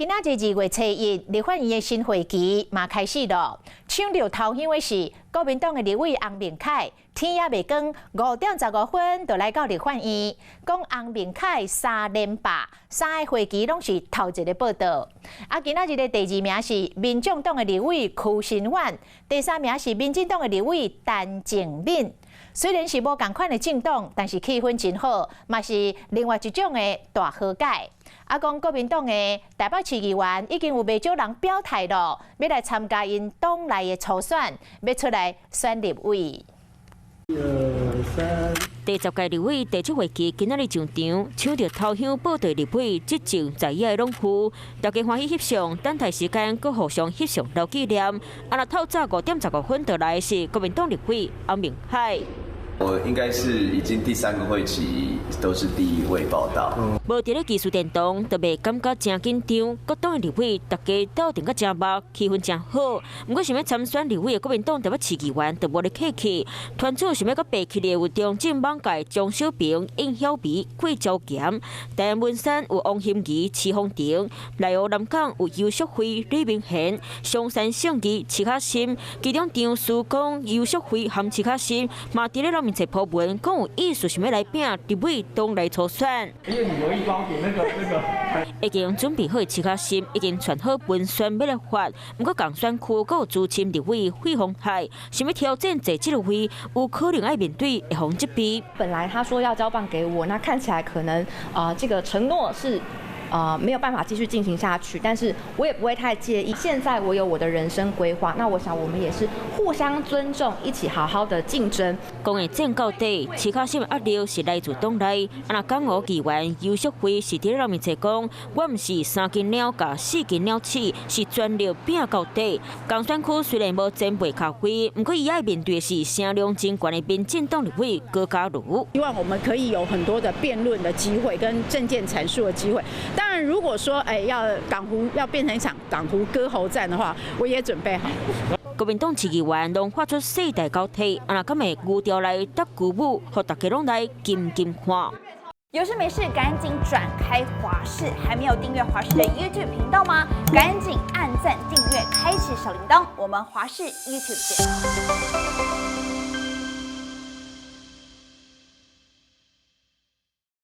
今仔日2月初1，立法院的新會期嘛開始咯。搶著頭香的是國民黨的立委洪明凱，天猶未光，5點15分就來到立法院，講洪明凱三連霸，三个會期攏是頭一个報到。啊，今仔日的第二名是民眾黨的立委柯新遠，第三名是民進黨的立委陳靜敏。雖然是無仝款的政黨，但是氣氛真好，嘛是另外一種的大和解。啊，講國民黨的台北市議員已經有袂少人表態咯，欲來參加𪜶黨內的初選，欲出來選立委。一二三。第10屆立委第七會期今仔日上場，搶著頭香報到立委執政在野的攏有，大家歡喜翕相，等待時間閣互相翕相留紀念。啊，若透早5點15分就來的是國民黨立委洪明凱。我應該是已經第三個會期都是第一位報到。無佇咧議事殿堂，就袂感覺誠緊張。各黨的立委大家鬥陣甲誠密，氣氛誠好。毋過想欲參選立委的國民黨台北市議員就無咧客氣，團主想欲閣爬起來有中正網界張小平、應曉薇、桂昭賢，台南文山有王欣怡、池風庭，內湖南港有游淑慧、李明賢，松山勝義、徐卡心，其中張書講游淑慧和徐卡心嘛佇咧老面冊鋪文，講有意思想欲來拼立委黨內初選。因為你留一包給那個那個。已經準備好的徐卡心已經傳好文宣欲來發，毋過仝選區閣有資深立委費鴻泰，想欲挑戰坐這個位，有可能愛面對會予質疑。本來他說要交棒給我，那看起來可能啊，這個承諾是沒有辦法繼續進行下去，但是我也不會太介意。現在我有我的人生規劃，那我想我們也是互相尊重，一起好好的競爭。講會戰到底，徐卡心的壓力是來自黨內。啊，若港湖議員游淑慧是佇咧面前講，我毋是三斤兩共四斤兩齒，是全力拼到底。仝選區雖然無前輩咖啡，毋過伊愛面對的是聲量真懸的民進黨立委高嘉瑜。希望我們可以有很多的辯論的機會，跟政見闡述的機會。當然，如果說要港湖要變成一場港湖割喉戰的話，我也準備好。國民黨市議員攏發出世代交替，啊，若敢會牛調來搭鼓舞，予大家攏來緊緊看。有事沒事趕緊轉開華視，還沒有訂閱華視的 YouTube 頻道嗎？趕緊按讚、訂閱、開啟小鈴鐺，我們華視 YouTube 見。